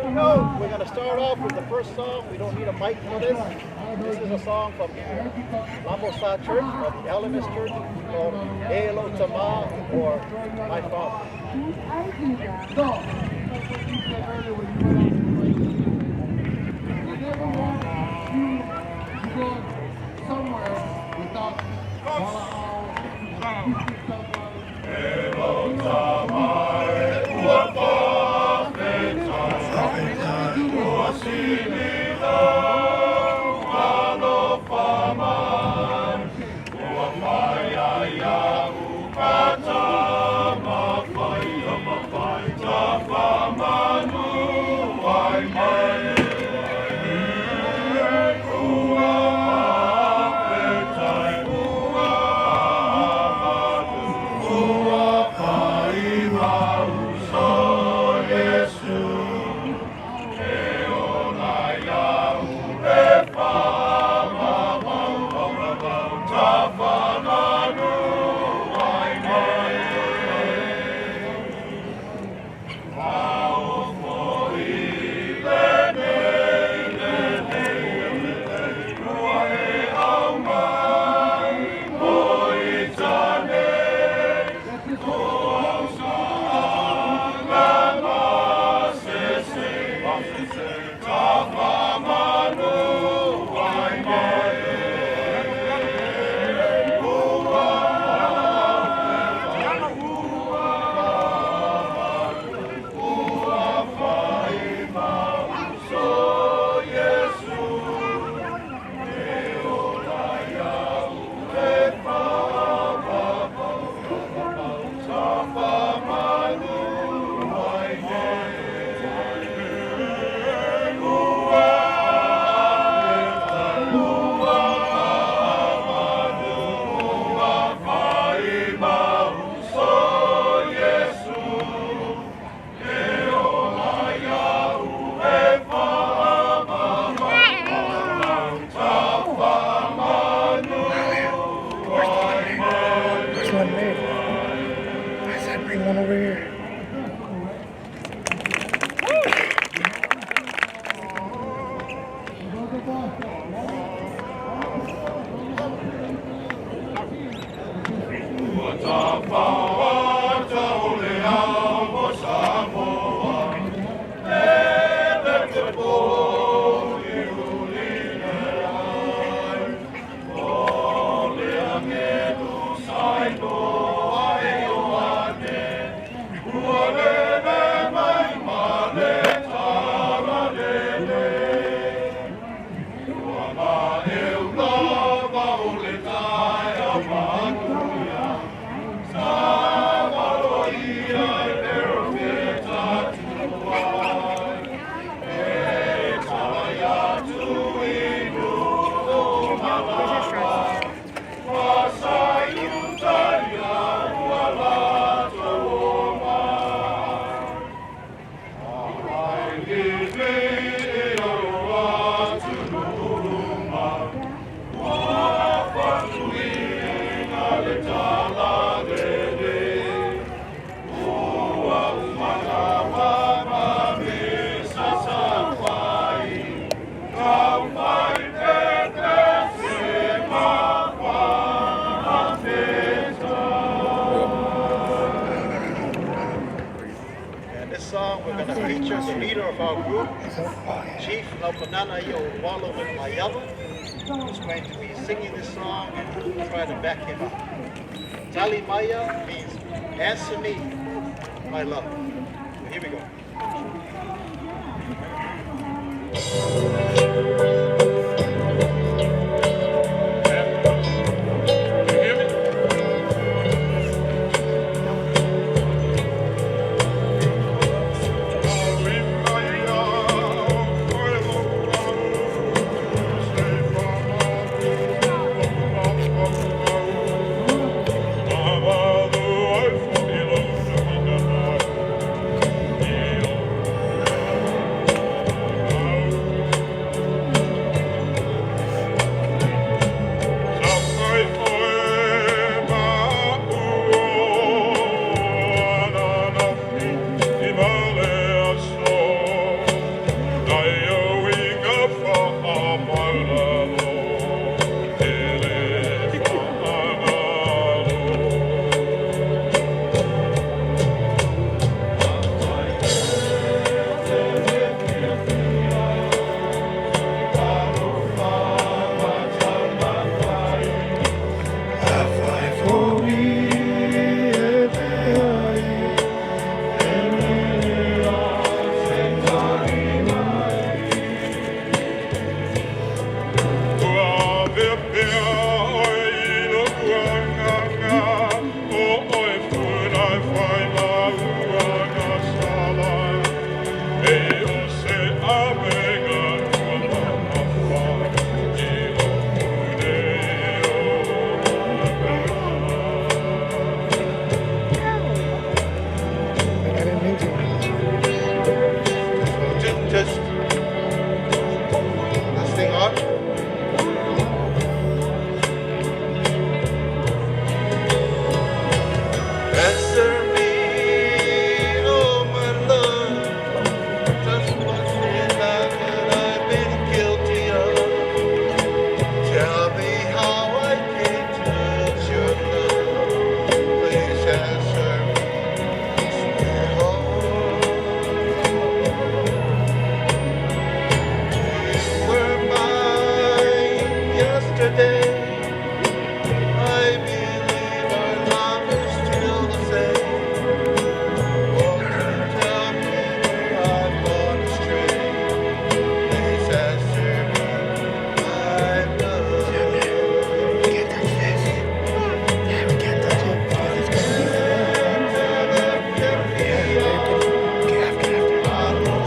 we go. We're going to start off with the first song. We don't need a mic for this. This is a song from the Lamosa Church, or the LMS Church, called Elo Tama, or My Father. There's one there. I said bring one over here. And this song, we're going to feature the leader of our group, Chief Laupanana Walo Maiava, who's going to be singing this song and try to back him up. Tali Maya means answer me, my love. So here we go.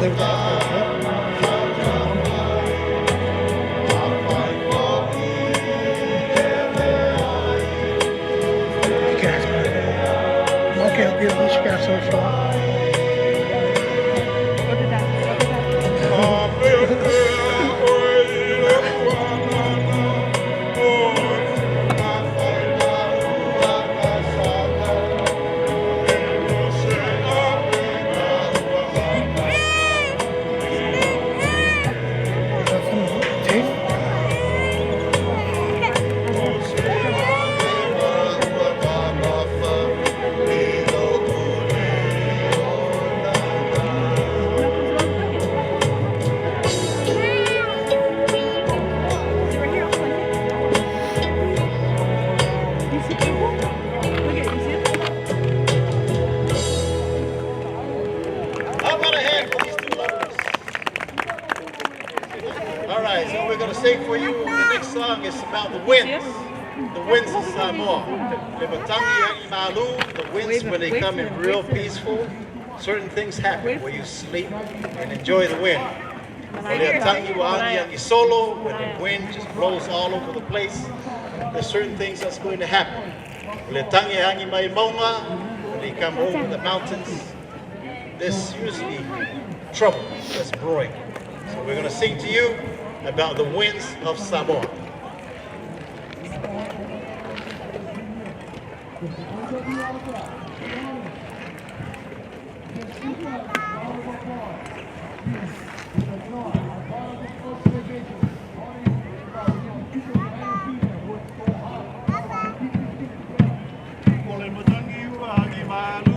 Play with the iPad, yeah? You can ask her. Mom can help you. She can ask her if you want. Go to that. Go to that. Is that some tape? It's right here. I'll point it. You see purple? Look at it. You see it? How about a hand for these two lovers? All right, so we're gonna sing for you. The next song is about the winds. The winds of Samoa. Le matangi angi malu, the winds when they come in real peaceful, certain things happen where you sleep and enjoy the wind. O le tangi wa angi angi solo, when the wind just blows all over the place, there's certain things that's going to happen. O le tangi angi mai maunga, when they come over the mountains, there's usually trouble that's brewing. So we're going to sing to you about the winds of Samoa. O le matangi ua angi malu.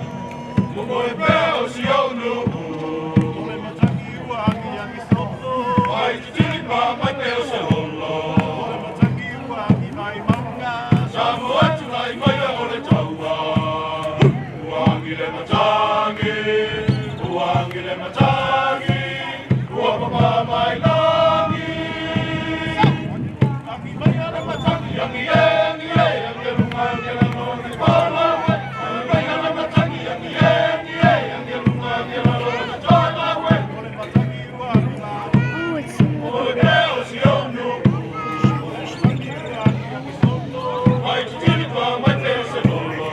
Mo e pea o si au nuu. O le matangi ua angi angi solo. Mai titiri pa mai te o se holo. O le matangi ua angi mai maunga. Sa mo atu lai mai a o le taua. Ua angi le matangi. Ua angi le matangi. Ua papa mai langi. Angi mai a le matangi. Angi e, angi e, angi e lunga, angi e lalo, angi e pala. Angi mai a le matangi. Angi e, angi e, angi e lunga, angi e lalo, angi e pala. O le matangi ua angi malu. Oh, it's so O le pea o si au nuu. Mai titiri pa mai te o se lolo.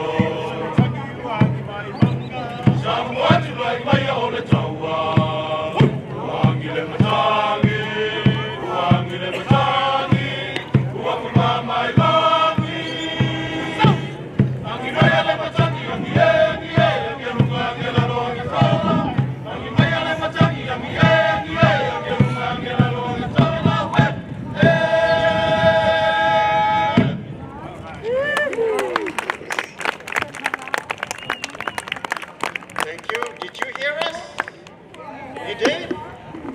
Sa mo atu lai mai a o le taua. Ua angi le matangi, ua angi le matangi, ua papa mai langi. Angi mai a le matangi, angi e, angi e, angi e lunga, angi e lalo, angi e pala. Angi mai a le matangi, angi e, angi e, angi e lunga, angi e lalo, angi e pala. Ué, eh. Thank you. Did you hear us? You did?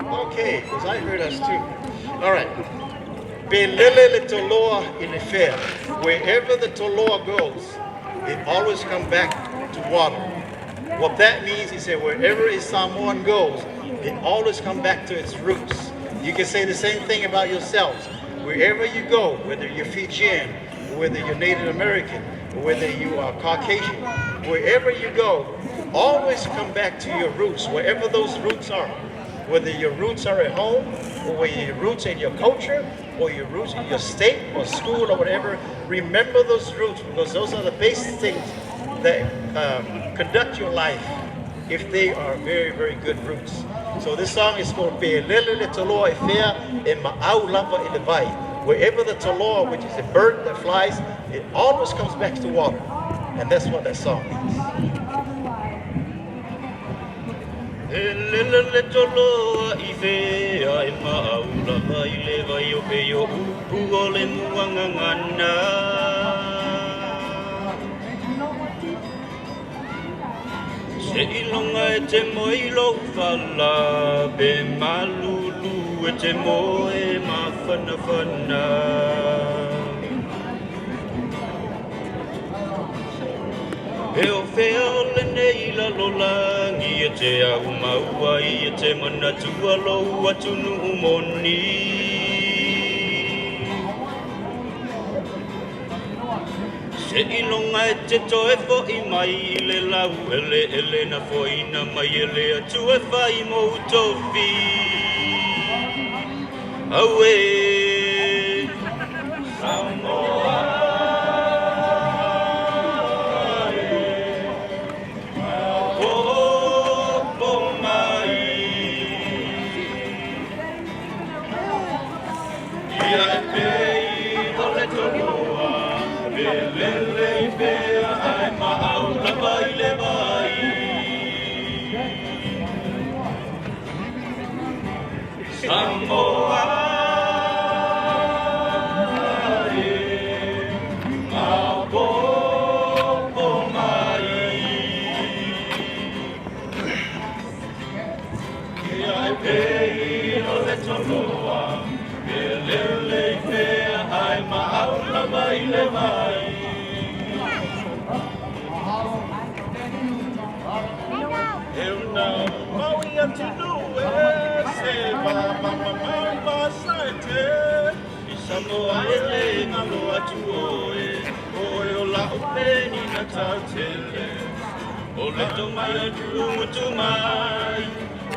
Okay, because I heard us too. All right. Belele le toloa in affair. Wherever the toloa goes, it always comes back to water. What that means is that wherever a Samoan goes, it always comes back to its roots. You can say the same thing about yourselves. Wherever you go, whether you're Fijian, whether you're Native American, whether you are Caucasian, wherever you go, always come back to your roots, wherever those roots are. Whether your roots are at home, or whether your roots in your culture, or your roots in your state or school or whatever, remember those roots because those are the basic things that conduct your life if they are very, very good roots. So this song is called Pelele le Toloa e Fea e Ma'au Lava i le Vai. Wherever the toloa, which is a bird that flies, it always comes back to water. And that's what that song means. E lele le toloa i whea e maaulava i le vai o pe o upu o le muangangana. Se ilonga e te moi lo whala, pe malulu e te moe mawhana whana. E o whea o le nei la lolangi e te au maua i e te manatua lou atunu moni. Seiloga e te toe fo'i mai i le laueleele na fo'ina mai e le Atua e fai mou tofi. Auē! Samoa e, maopoopo mai. Ia e pei o le toloa, pe lele i pea ae maau lava i le vai. Samoa e, maopoopo mai. Ia e pei o le toloa, pe lele i pea ae maau lava i le vai. E una maui atunu e se ma ma ma ma ma sa e te. I Samoa e le ngalo atu oe, oe o la upeni na tau tele. O le tomai atu utu mai,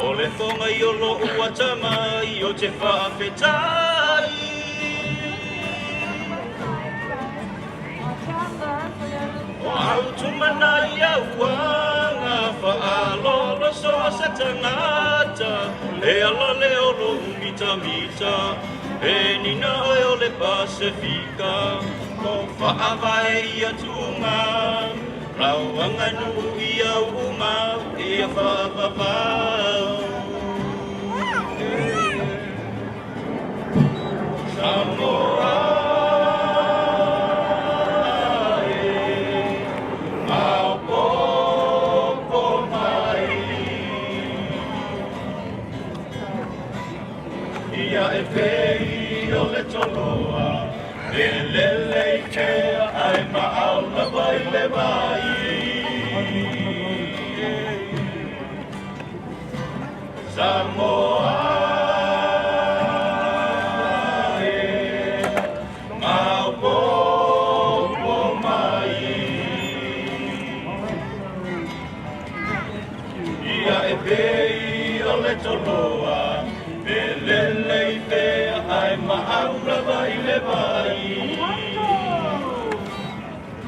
o le fonga i o lo uata mai, o te whaafetai. O au tumana i au aga faalolo so se tagata e ala le o lou mitamita e nina oe o le Pasefika o faavae i atuga lau aganuu i au uma ia faavavau. Samoa e, maopoopo mai. Ia e pei o le toloa, e lele i tea ae maau lava i le vai. Samoa e, maopoopo mai. Ia e pei o le toloa, e lele i pea ae maau lava i le vai.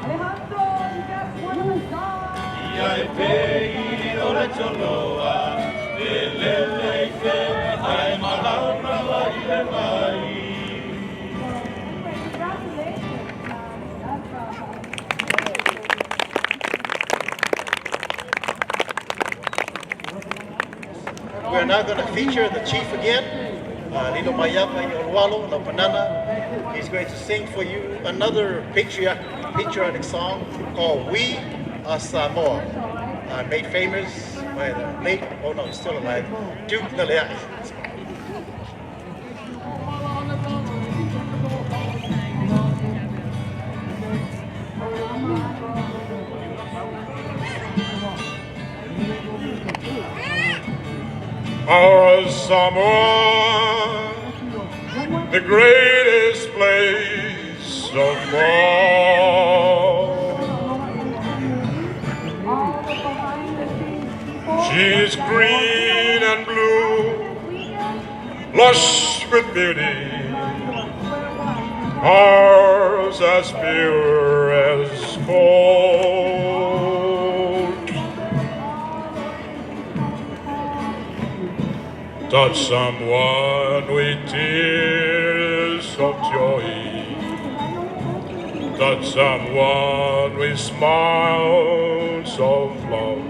Alejandro, you got one of the dogs. Ia e pei o le toloa, e lele i pea ae maau lava i le vai. Anyway, congratulations. That's We are now going to feature the chief again, Lilomaiava Oloalo Laupanana. He's going to sing for you another patriotic song called We Are Samoa, made famous by the late, oh no, he's still alive, Duke Nalea'i. Our Samoa, the greatest place of all. all the behind the scenes people. She's green and blue, Weekend. lush with beauty, ours as pure as gold. Touch someone with tears of joy. Touch someone with smiles of love.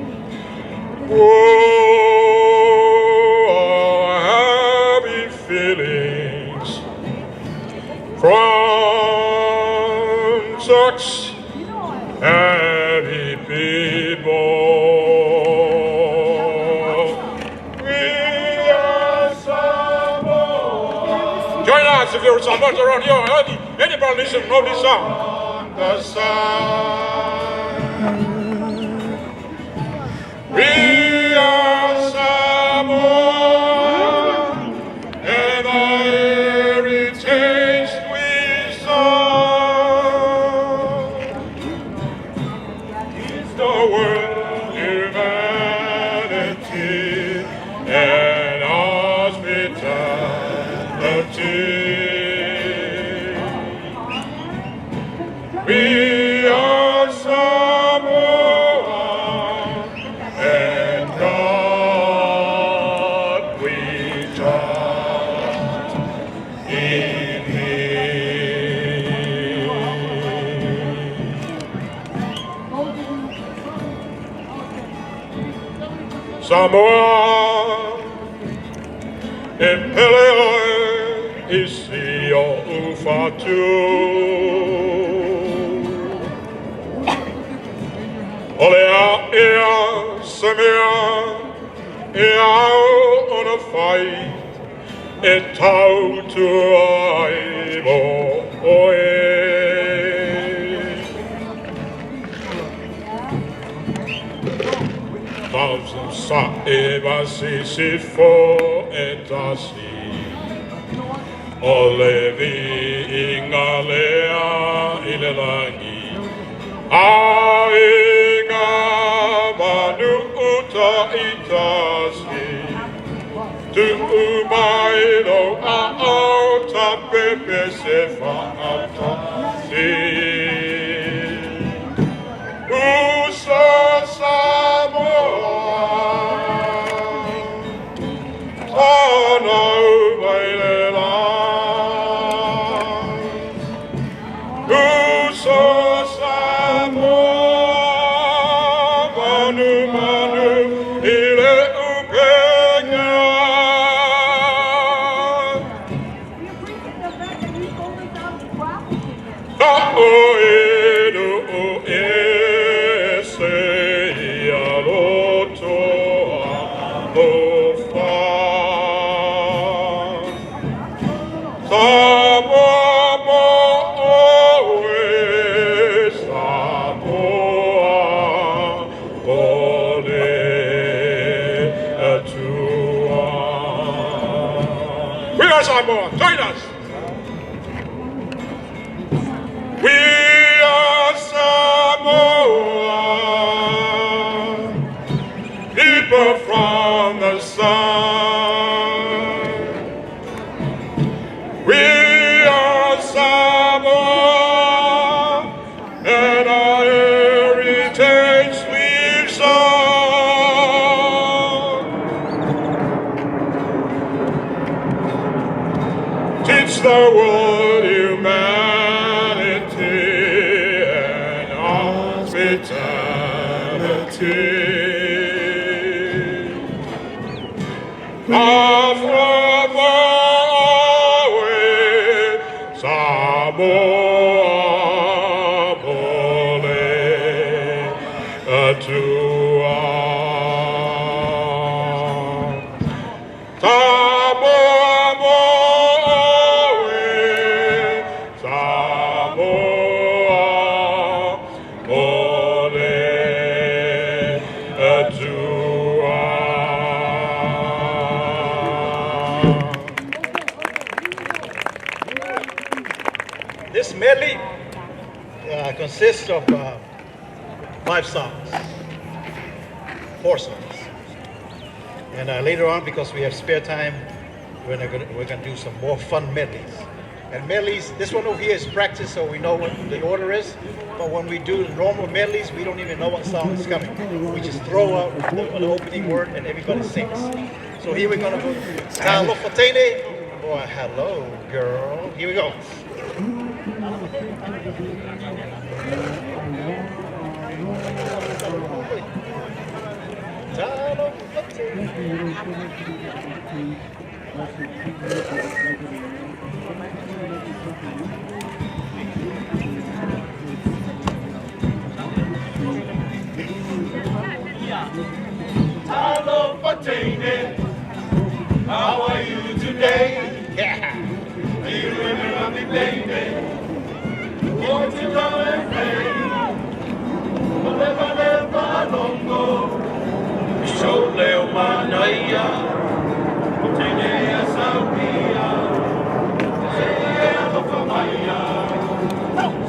Oh, happy feelings from such happy people. We are Samoa. Join us if you're Samoans around here. Anybody listen know this song. The sun. We are Samoa, and our heritage we saw. Samoa, e pele oe i si o ufatu. O le a ea se mea e au ona fai e tautua ai mo oe. Thousand sa e va si si fo e tasi. O le vi inga lea i le langi. A inga manu uta i tasi. Tu mai lo a au ta pepe se fa a. Usa Samoa, Tano mai le la. Usa Samoa, manu manu i le upega. We appreciate the fact that you focused on the trafficking. Ka o e do o e se ia loto a o fa. Samoa mo o e Samoa o le Atua. We are Samoa. Join us. We are Samoa, people from the sun. We are Samoa, and our heritage lives on. Teach the world humanity and hospitality. Afro Samoa Mole Atua. Samoa moe, Samoa mole atua. This medley consists of five songs, four songs. And later on, because we have spare time, we're gonna do some more fun medleys. And medleys, this one over here is practice, so we know what the order is. But when we do the normal medleys, we don't even know what song is coming. We just throw out the opening word and everybody sings. So here we're gonna go, Talo Fatene, or hello, girl. Here we go. Talo Fatene. Talo Fatene, how are you today? Yeah. Do you remember me, baby? Won't you come and play? Leva, leva, longo. Shole o manaia, tene a sauia, te alofa maia.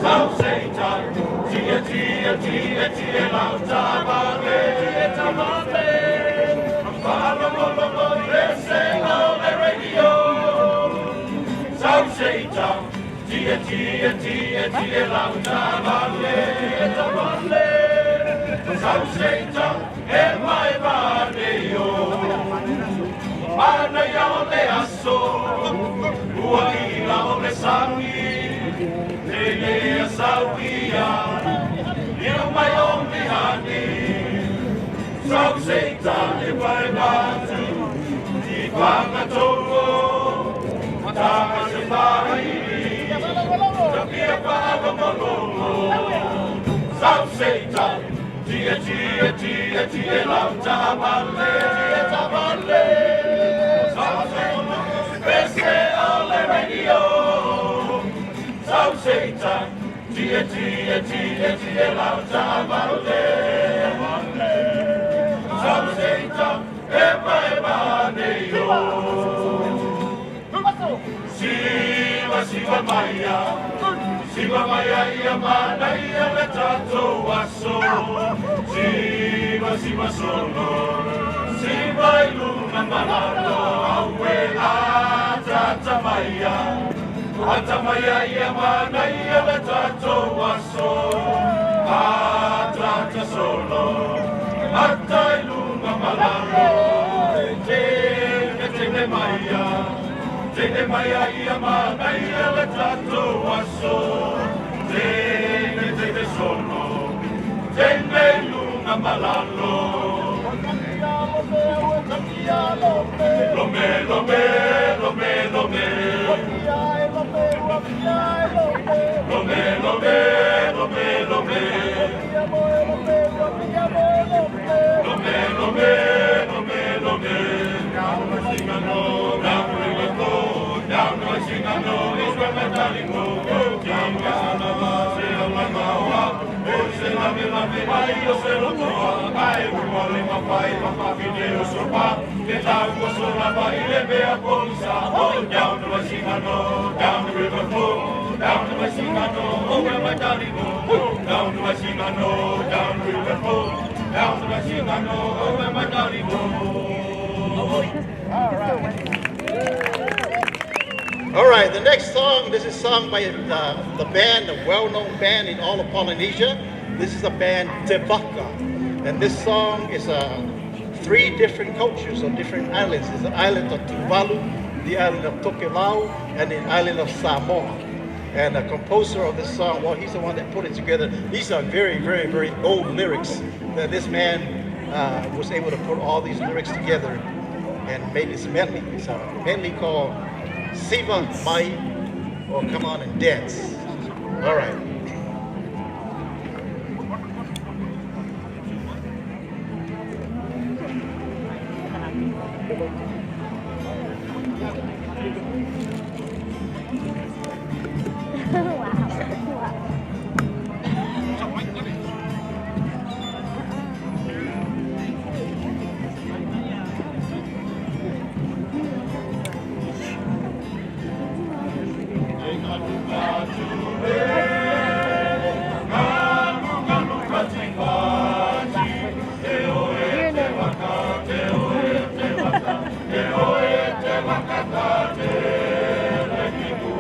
Sau seita, tia tia tia tia lau tamale, tia tamale. Falo lo lo lo le se o le radio. Sau seita, tia tia tia tia lau tamale, tia tamale. Sau seita, e mai vane yo. Mana ia o le aso, ua ila o le sami, tene a sauia, ia mai o mihani. Sau se ta e pai matu I whakatoko Taka se whairi Tapia whakamolongo Sau se ta Tia tia tia tia lau tamale Tia tamale Sau se Pese ole radio Sau se ta Tia tia tia tia lau tamale Sau se ta Epa epa nei o Siva siva maya Siva maya ia mana ia le tatou aso Siva siva solo Siva iluna malalo Aue atata maya Ata maya ia mana ia le tatou aso Atata solo Ata iluna malalo Tene tene maya Tene maya ia mana ia le tatou aso Tene tene solo Tene iluna malalo Lome, lome, lome, lome Lome, lome, lome, lome Lome, lome, lome, lome Down the Singano, down the river go Down the Singano is where my darling go. Down the Singano, se la maua O se la me la me mai o se lo toa Ai wale ma pai ma pa fine o sopa Te tau o so la ba ile mea polisa Oh, down the Singano, down the river go Down the Singano, oh where my darling go. Down the Singano, down the river go Down the Singano, oh where my darling go. All right, the next song, this is sung by the band, a well-known band in all of Polynesia. This is the band Tevaka. And this song is three different cultures or different islands. It's the island of Tuvalu, the island of Tokelau, and the island of Samoa. And the composer of this song, well, he's the one that put it together. These are very, very, very old lyrics that this man was able to put all these lyrics together and made this medley. It's a medley called Siva Mai, or Come On and Dance. All right.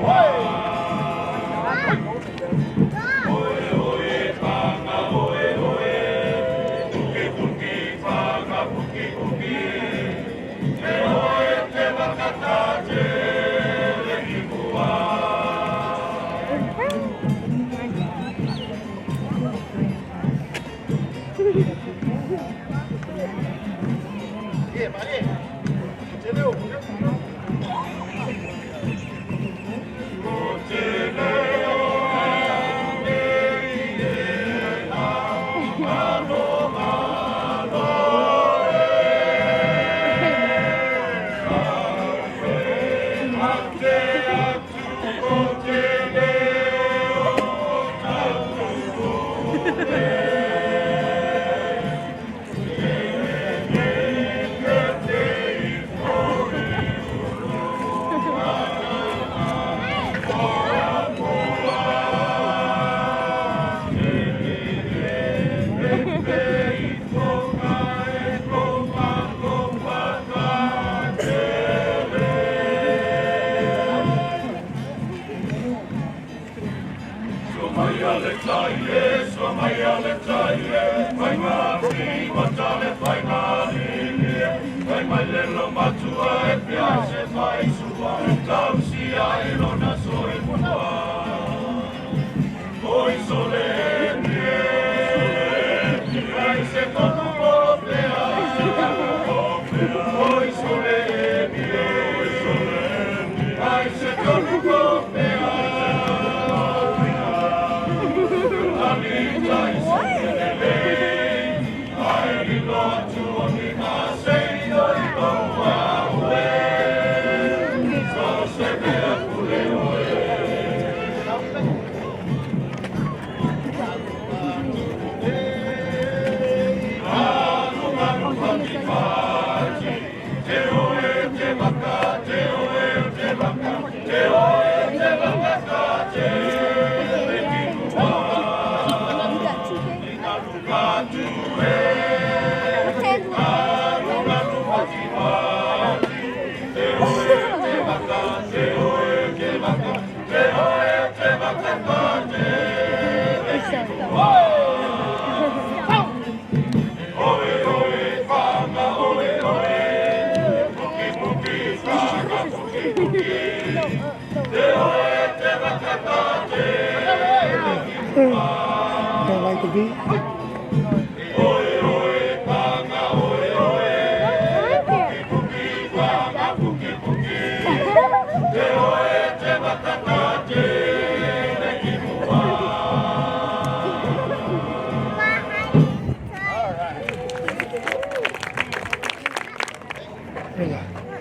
Wow. Yeah, Oi sole Don't like the beat?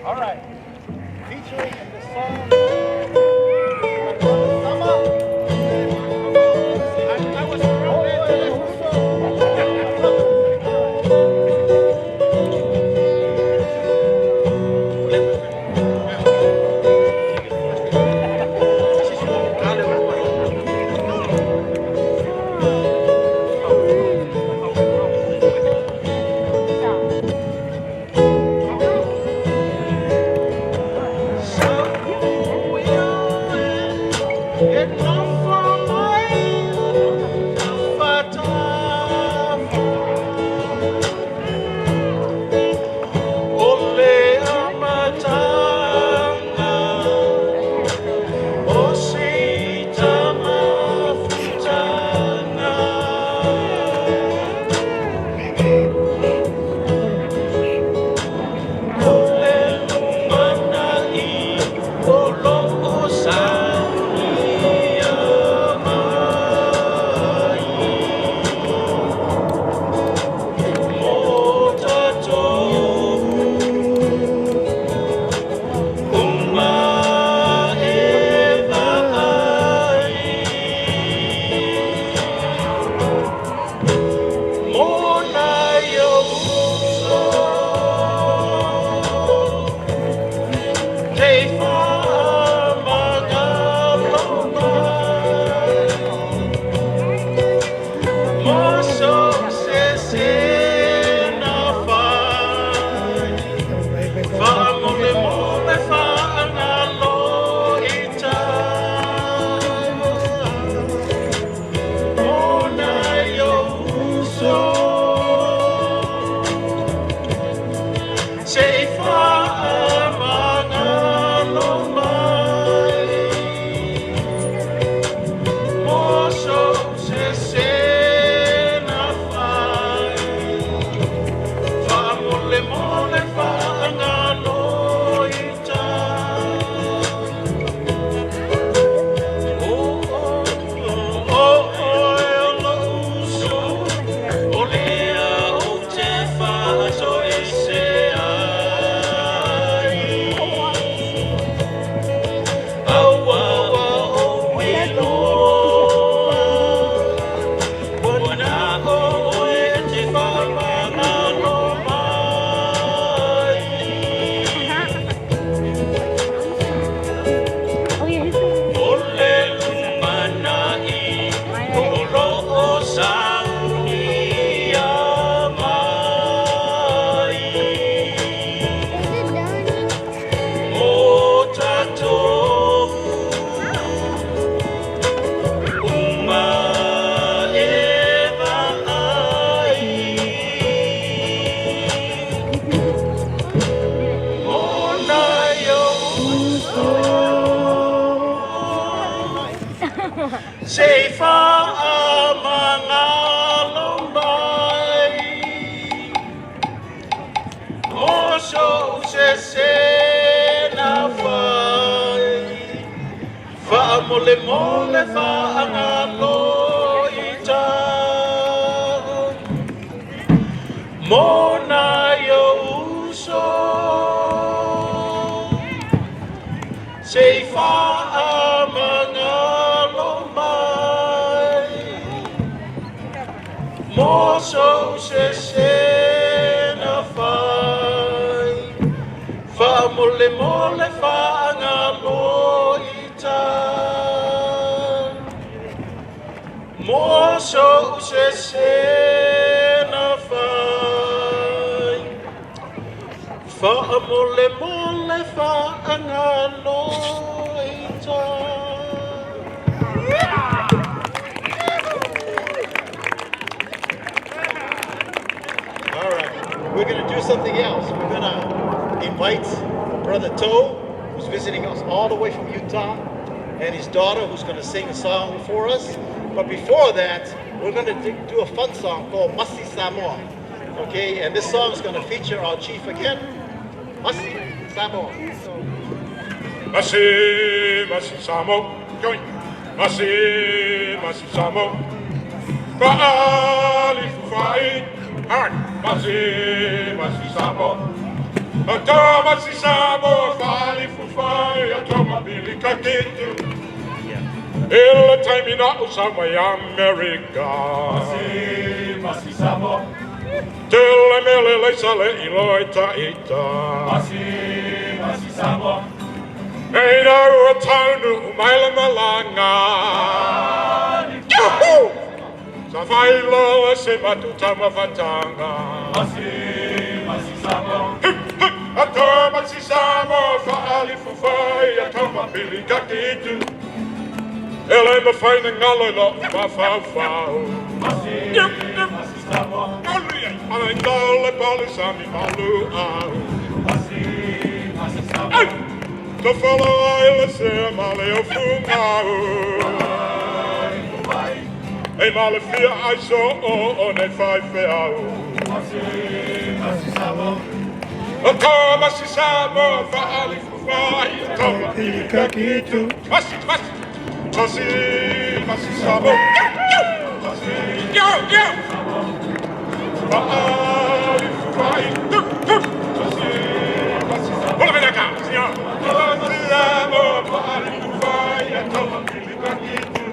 All right. Featuring in this song, my brother Sama. I was thrown into this. Fa mole mole fa angalo ita. All right, we're gonna do something else. We're gonna invite Brother Toe, who's visiting us all the way from Utah, and his daughter, who's gonna sing a song for us. But before that, we're gonna do a fun song called Masi Samoa. Okay, and this song is gonna feature our chief again, Masi Samoa. Masi, masi samo, join. Masi, masi samo. Fa'ali fufai, hard. Masi, masi samo. Ato masi samo, fa'ali fufai, ato mabili kakitu. Ila taimi na usama ya Amerika. Masi, masi samo. Tele mele le sale ilo ita ita. Masi, masi samo. Eina ua taunu umaila malanga. Yahoo! Sa whailoa se matuta mafatanga. Masi, masi samo. Ato masi samo whaali fufai ato mapili kakitu. Ele mawhaina ngalo lo mawhau. Masi, masi samo. Ana ngale pali sami malu au. Masi, masi samo. Te follow ai le se male o fungau. E male fia ai so o o ne fai fe au. Masi, masi samo. Ato masi samo whaali fufai ato mapili Kakitu. Masi, masi, masi, masi samo. Masi, yo, yo. Whaali fufai. Masi, masi samo. Hola venaka, signor. Masi samo whaali fufai ato mapili kakitu.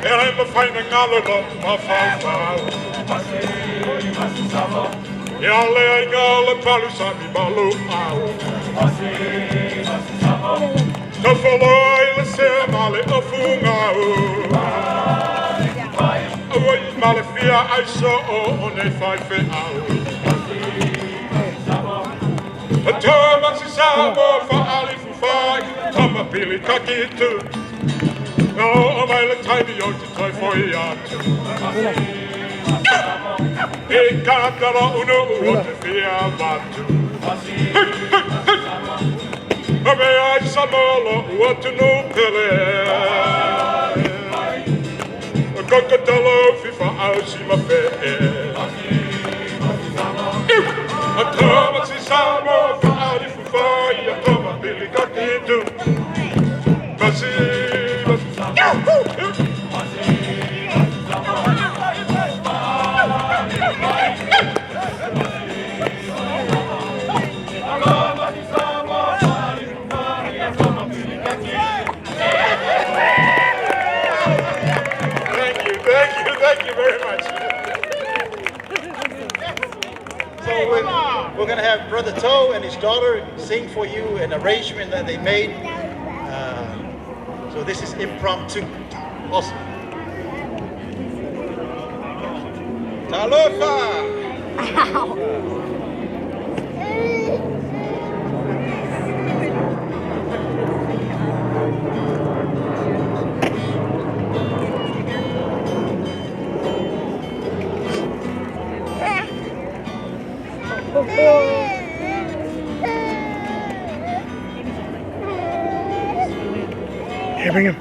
Ele mawhaina ngalo lo mawhau. Masi, masi samo. Ia le ai ngale palu sami malu au. Masi, masi samo. Ka whalo ai le se male o fungau. Oi male fia ai so o o ne fai fe au. Ato masi samo whaali fufai tama pili kakitu. No o mai le taimi o te toi foi atu. E kātara unu o te fia vatu. A me ai samolo ua tunu pele. A kokotalo fifa au si ma fe. A tama si samo whaali fufai a tama pili kakitu. Masi, masi, Yahoo! Thank you, thank you, thank you very much. So we're gonna have Brother Toe and his daughter sing for you an arrangement that they made. So this is impromptu. Awesome. Talofa! Here, bring him.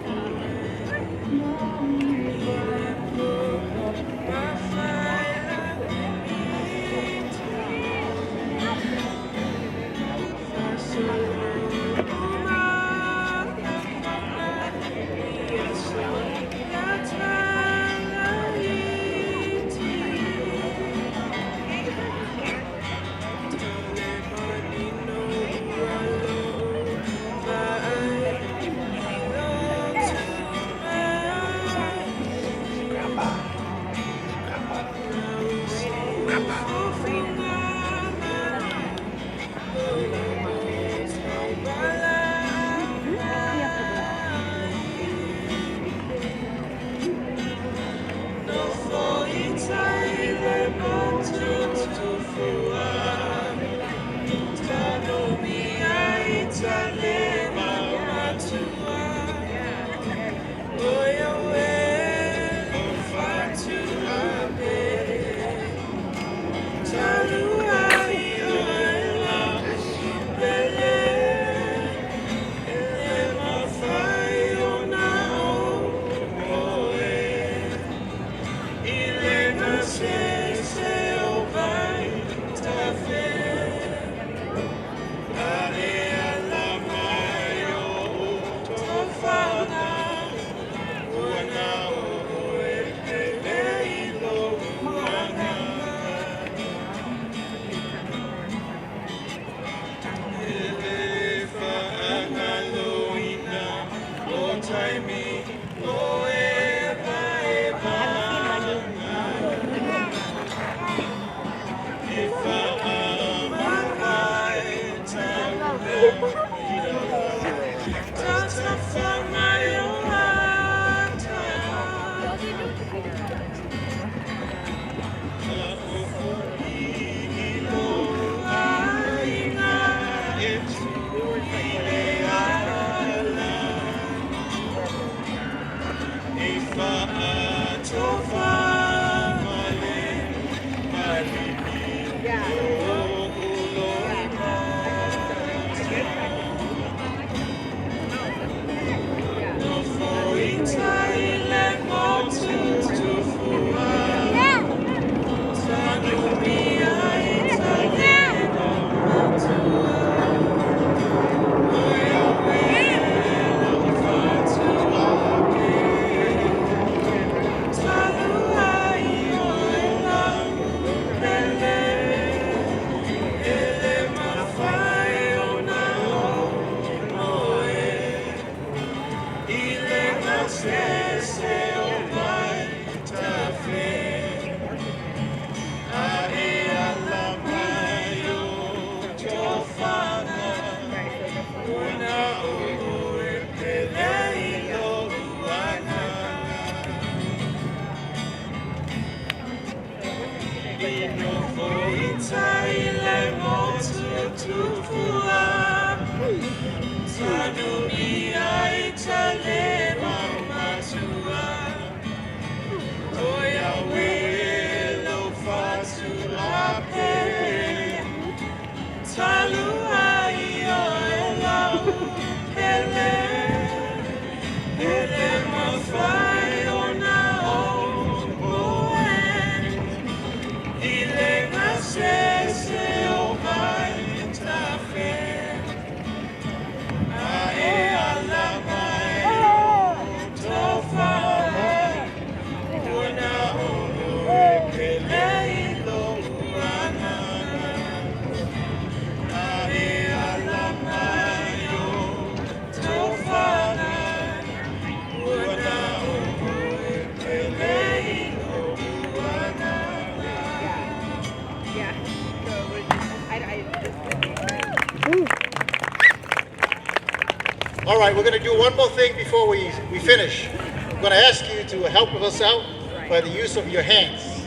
All right, we're going to do one more thing before we finish. I'm going to ask you to help us out by the use of your hands.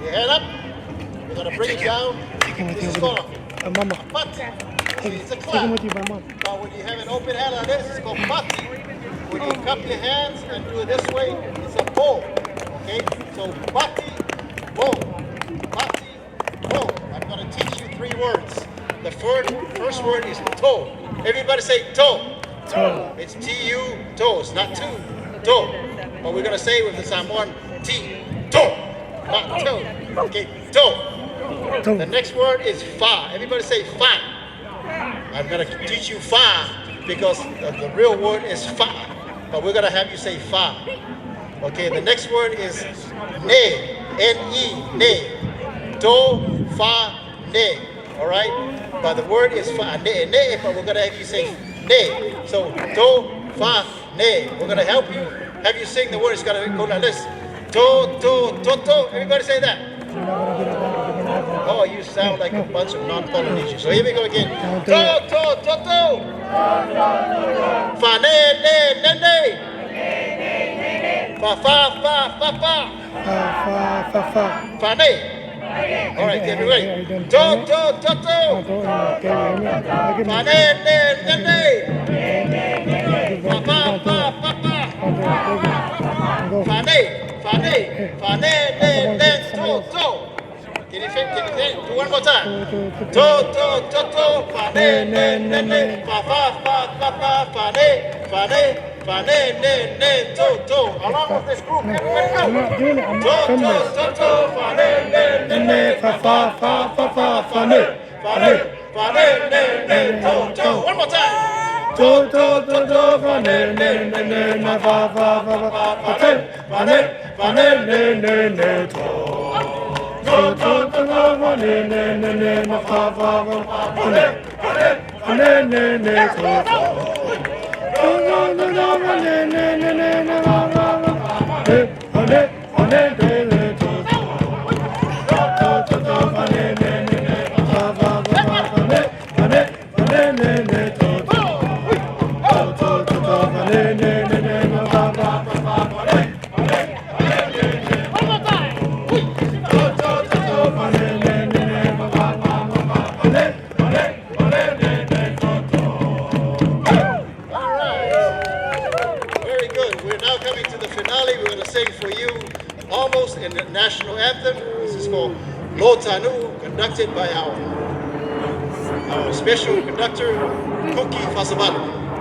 Your hand up. We're going to bring it down. Take him with This you is over called there. Mama. a pati. Take, It's a take him clap. with you by mom. But when you have an open hand like this, it's called pati. When you cup your hands and do it this way, it's a bow. Okay? So pati, bow. Pati, bow. I'm going to teach you 3 words. The first word is to. Everybody say to. To. It's T-U, to. It's not two, to. But we're going to say with the Samoan T, to. Not to. Okay, to. To. The next word is fa. Everybody say fa. I'm going to teach you fa because the real word is fa. But we're going to have you say fa. Okay, the next word is ne. N-E, ne. Do, fa, ne. All right? But the word is fa, ne, ne, but we're going to have you say ne. So, do, fa, ne. We're going to help you, have you sing the word. It's going to go like this. Do, do, do, do. Everybody say that. You're not gonna get it back if you're gonna have that. Oh, you sound like a bunch of non-Polynesians. So here we go again. Don't do Do, it. do, do, do. Fa, ne, ne, ne, ne. Fa, fa, fa, fa, fa. Fa, fa, fa, fa. Fa, ne. All right, get Are you ready. done Do, doing it? do, do, Don't do. do it anymore. Okay, hear me? Look at Fa, me. ne, ne, ne, ne. Fa, fa, fa, fa, fa. Don't do it. Take it. Go. Fa, ne, fa, ne, fa, ne, ne, ne, do, do. Can you fit? Can you fit? Do one more time. Do, do, do, do. Fa, ne, ne, ne, ne. Fa, fa, fa, fa, fa, fa, ne, fa, ne, fa, ne, ne, ne, do, do. Along with this group, everybody go. I'm not doing it. I'm Do, not do, filming this. do, do. Fa, ne, ne, ne, ne. Ne, fa, fa, fa, fa, fa, fa, ne. Fa, ne, fa, ne, ne, ne, do, do. One more time. Do, do, do, do, fa, ne, ne, ne, ne, na, fa, fa, fa, fa, fa, te, fa, ne, fa, ne, ne, ne, ne, do. Do, do, do, do, fa, ne, ne, ne, ne, na, fa, fa, fa, fa, ne, fa, ne, fa, ne, ne, ne, do, do. Do, do, do, do, fa, ne, ne, ne, ne, na, fa, fa, fa, ne, fa, ne, fa, ne, ne, ne, do, do. Do, do, do, do, fa, ne, ne, ne, ne, fa, fa, fa, fa, fa, ne, fa, ne, fa, ne, national anthem. This is called Lo Tanu, conducted by our special conductor, Cookie Fasavalu.